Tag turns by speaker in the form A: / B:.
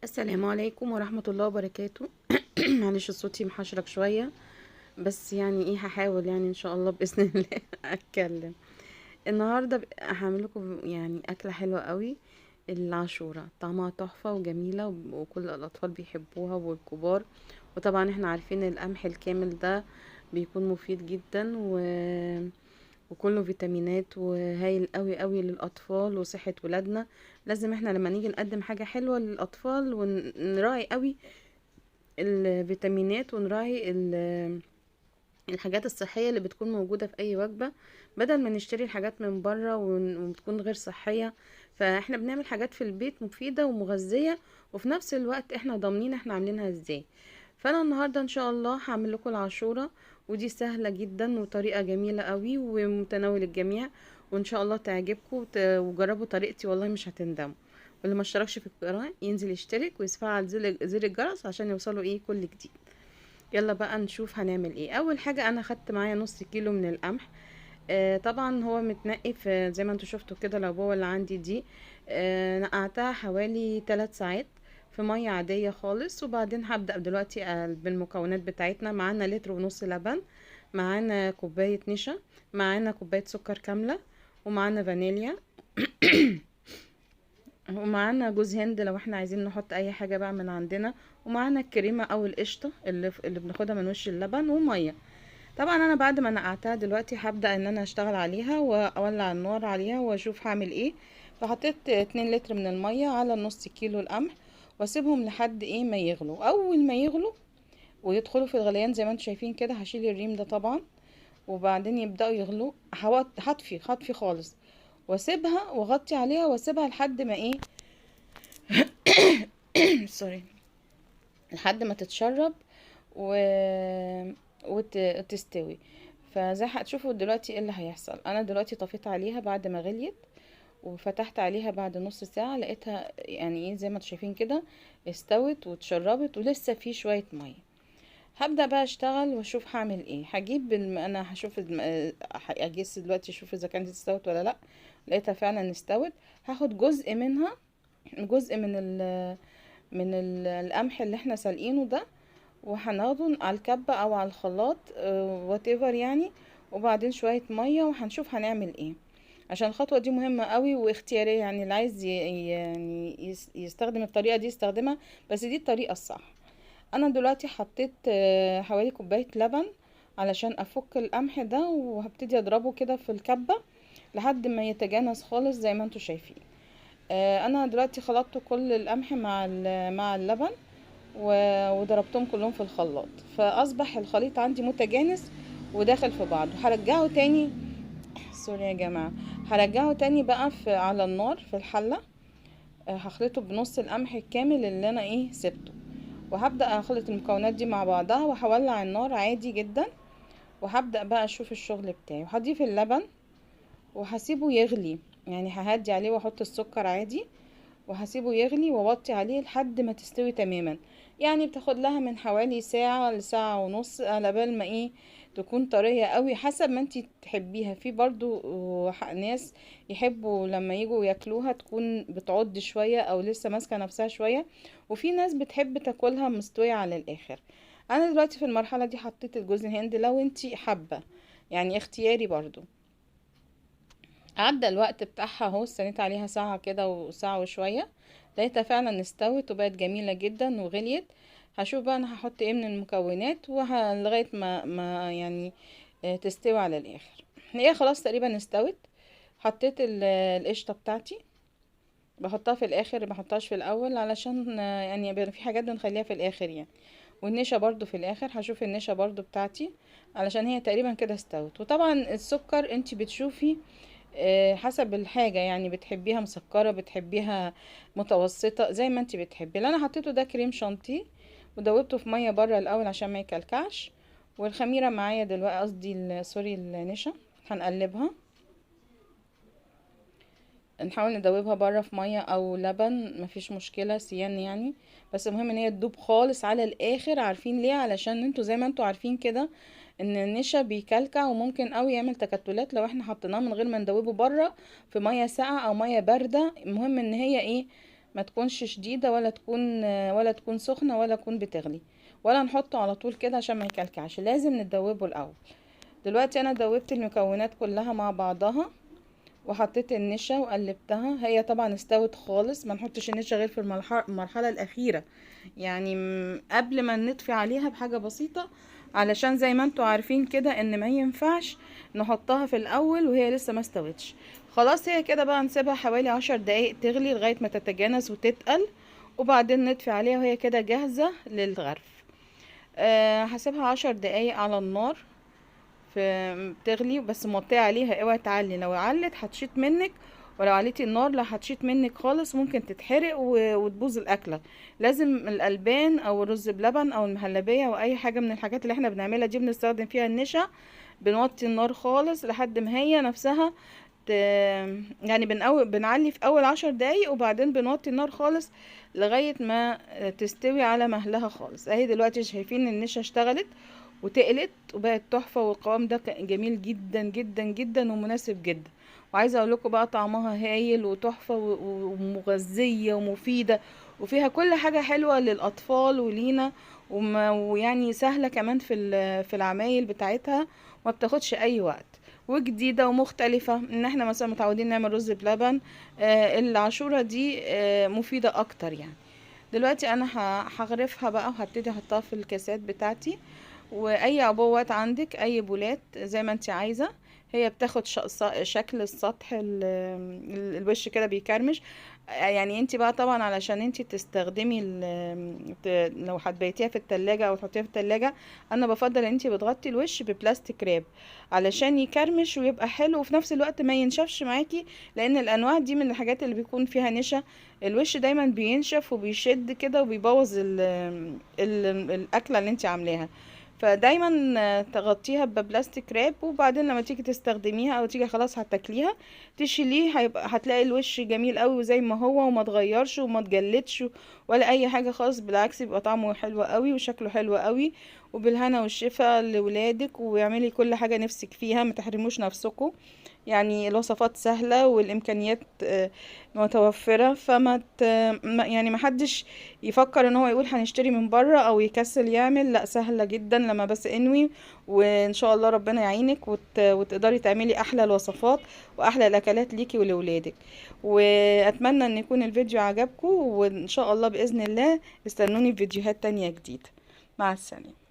A: السلام عليكم ورحمة الله وبركاته. معلش صوتي محشرك شوية، بس يعني ايه هحاول يعني ان شاء الله بإذن الله اتكلم. النهاردة هعمل لكم يعني اكلة حلوة قوي، العاشورة. طعمها تحفة وجميلة وكل الاطفال بيحبوها والكبار. وطبعا احنا عارفين القمح الكامل ده بيكون مفيد جدا وكله فيتامينات وهايل قوي قوي للاطفال وصحة ولادنا. لازم احنا لما نيجي نقدم حاجة حلوة للاطفال ونراعي قوي الفيتامينات ونراعي الحاجات الصحية اللي بتكون موجودة في اي وجبة، بدل ما نشتري الحاجات من بره وبتكون غير صحية. فاحنا بنعمل حاجات في البيت مفيدة ومغذية، وفي نفس الوقت احنا ضامنين احنا عاملينها ازاي. فانا النهاردة ان شاء الله هعمل لكم العاشورة، ودي سهلة جدا وطريقة جميلة قوي ومتناول الجميع، وان شاء الله تعجبكم وجربوا طريقتي والله مش هتندموا. واللي ما اشتركش في القناة ينزل يشترك ويفعل زر الجرس عشان يوصلوا ايه كل جديد. يلا بقى نشوف هنعمل ايه. اول حاجة انا خدت معايا نص كيلو من القمح، طبعا هو متنقي في زي ما انتوا شفتوا كده العبوة اللي عندي دي، نقعتها حوالي 3 ساعات في مية عادية خالص. وبعدين هبدأ دلوقتي بالمكونات بتاعتنا. معانا لتر ونص لبن، معانا كوباية نشا، معانا كوباية سكر كاملة، ومعانا فانيليا، ومعانا جوز هند لو احنا عايزين نحط اي حاجة بقى من عندنا، ومعانا الكريمة او القشطة اللي بناخدها من وش اللبن، ومية. طبعا انا بعد ما نقعتها دلوقتي هبدأ ان انا اشتغل عليها واولع النار عليها واشوف هعمل ايه. فحطيت 2 لتر من المية على نص كيلو القمح، واسيبهم لحد ايه ما يغلوا. اول ما يغلوا ويدخلوا في الغليان زي ما انتم شايفين كده، هشيل الريم ده طبعا، وبعدين يبداوا يغلوا. هطفي خالص واسيبها واغطي عليها واسيبها لحد ما ايه سوري، لحد ما تتشرب وتستوي. فزي هتشوفوا دلوقتي ايه اللي هيحصل. انا دلوقتي طفيت عليها بعد ما غليت، وفتحت عليها بعد نص ساعة، لقيتها يعني ايه زي ما انتم شايفين كده استوت وتشربت ولسه في شوية مية. هبدأ بقى اشتغل واشوف هعمل ايه. هجيب انا هشوف اجس دلوقتي اشوف اذا كانت استوت ولا لا. لقيتها فعلا استوت. هاخد جزء منها، جزء من القمح اللي احنا سالقينه ده، وهناخده على الكبة او على الخلاط whatever يعني، وبعدين شوية مية، وهنشوف هنعمل ايه. عشان الخطوة دي مهمة قوي واختيارية، يعني اللي عايز يعني يستخدم الطريقة دي يستخدمها، بس دي الطريقة الصح. انا دلوقتي حطيت حوالي كوباية لبن علشان افك القمح ده، وهبتدي اضربه كده في الكبة لحد ما يتجانس خالص زي ما انتم شايفين. انا دلوقتي خلطت كل القمح مع اللبن وضربتهم كلهم في الخلاط، فاصبح الخليط عندي متجانس وداخل في بعض. وهرجعه تاني، سوري يا جماعة، هرجعه تاني بقى على النار في الحلة. هخلطه بنص القمح الكامل اللي انا ايه سبته، وهبدأ اخلط المكونات دي مع بعضها، وهولع النار عادي جدا، وهبدأ بقى اشوف الشغل بتاعي. وهضيف اللبن وهسيبه يغلي، يعني ههدي عليه واحط السكر عادي، وهسيبه يغلي واوطي عليه لحد ما تستوي تماما. يعني بتاخد لها من حوالي ساعة لساعة ونص على بال ما ايه تكون طرية قوي، حسب ما انتي تحبيها. في برضو ناس يحبوا لما يجوا ياكلوها تكون بتعض شوية او لسه ماسكة نفسها شوية، وفي ناس بتحب تاكلها مستوية على الاخر. انا دلوقتي في المرحلة دي حطيت الجوز الهند لو انتي حابة، يعني اختياري برضو. عدى الوقت بتاعها اهو، استنيت عليها ساعة كده وساعة وشوية، لقيتها فعلا استوت وبقت جميلة جدا وغليت. هشوف بقى انا هحط ايه من المكونات لغاية ما يعني تستوي على الاخر. هي خلاص تقريبا استوت. حطيت القشطة بتاعتي، بحطها في الاخر، بحطهاش في الاول علشان يعني في حاجات بنخليها في الاخر يعني. والنشا برضو في الاخر، هشوف النشا برضو بتاعتي علشان هي تقريبا كده استوت. وطبعا السكر انتي بتشوفي حسب الحاجة، يعني بتحبيها مسكرة بتحبيها متوسطة زي ما انتي بتحبي. اللي انا حطيته ده كريم شانتيه، ودوبته في مية بره الاول عشان ما يكلكعش. والخميرة معايا دلوقتي، قصدي سوري النشا، هنقلبها، نحاول ندوبها بره في مية او لبن، مفيش مشكلة سيان يعني، بس المهم ان هي تدوب خالص على الاخر. عارفين ليه؟ علشان انتوا زي ما انتوا عارفين كده ان النشا بيكلكع وممكن قوي يعمل تكتلات لو احنا حطيناه من غير ما ندوبه بره في مية ساقعه او مية باردة. المهم ان هي ايه ما تكونش شديدة ولا تكون سخنة ولا تكون بتغلي، ولا نحطه على طول كده عشان ما يكلكعش، لازم ندوبه الاول. دلوقتي انا دوبت المكونات كلها مع بعضها وحطيت النشا وقلبتها. هي طبعا استوت خالص، ما نحطش النشا غير في المرحلة الاخيرة، يعني قبل ما نطفي عليها بحاجة بسيطة، علشان زي ما انتوا عارفين كده ان ما ينفعش نحطها في الاول وهي لسه ما استوتش. خلاص هي كده بقى نسيبها حوالي 10 دقايق تغلي لغاية ما تتجانس وتتقل، وبعدين نطفي عليها وهي كده جاهزة للغرف. هسيبها 10 دقايق على النار في تغلي، بس موطيه عليها، اوعي تعلي، لو علت هتشيط منك، ولو عليتي النار لا هتشيط منك خالص، ممكن تتحرق وتبوظ الاكلة. لازم الالبان او الرز بلبن او المهلبيه او اي حاجة من الحاجات اللي احنا بنعملها دي بنستخدم فيها النشا، بنوطي النار خالص لحد ما هي نفسها يعني بنعلي في اول 10 دقايق، وبعدين بنوطي النار خالص لغاية ما تستوي على مهلها خالص. اهي دلوقتي شايفين النشا اشتغلت وتقلت وبقت تحفة، والقوام ده جميل جدا جدا جدا ومناسب جدا. وعايزه اقول لكم بقى طعمها هايل وتحفه ومغذيه ومفيدة، وفيها كل حاجة حلوة للاطفال ولينا، ويعني سهلة كمان في العمايل بتاعتها، وما بتاخدش اي وقت، وجديدة ومختلفة. ان احنا مثلا متعودين نعمل رز بلبن، العاشوره دي مفيدة اكتر يعني. دلوقتي انا هغرفها بقى وهبتدي احطها في الكاسات بتاعتي، واي عبوات عندك، اي بولات زي ما انت عايزه. هي بتاخد شكل السطح الوش كده بيكرمش. يعني انت بقى طبعا علشان انت تستخدمي لو هتبيتيها في التلاجة او تحطيها في التلاجة، انا بفضل ان انت بتغطي الوش ب plastic wrap علشان يكرمش ويبقى حلو، وفي نفس الوقت ما ينشفش معاكي، لان الانواع دي من الحاجات اللي بيكون فيها نشا، الوش دايما بينشف وبيشد كده وبيبوظ الاكلة اللي انت عاملاها. فدايما تغطيها ب plastic wrap، وبعدين لما تيجي تستخدميها او تيجي خلاص هتاكليها تشيليه، هتلاقي الوش جميل قوي وزي ما هو، وما اتغيرش وما اتجلدش ولا اي حاجة خالص، بالعكس بيبقى طعمه حلو قوي وشكله حلو قوي. وبالهنا والشفا لولادك، واعملي كل حاجة نفسك فيها، ما تحرموش نفسكم. يعني الوصفات سهلة والامكانيات متوفرة، فما يعني ما حدش يفكر ان هو يقول هنشتري من بره او يكسل يعمل، لا سهلة جدا لما بس انوي، وان شاء الله ربنا يعينك وتقدري تعملي احلى الوصفات واحلى الاكلات ليكي ولولادك. واتمنى ان يكون الفيديو عجبكم، وان شاء الله باذن الله استنوني في فيديوهات تانية جديدة. مع السلامة.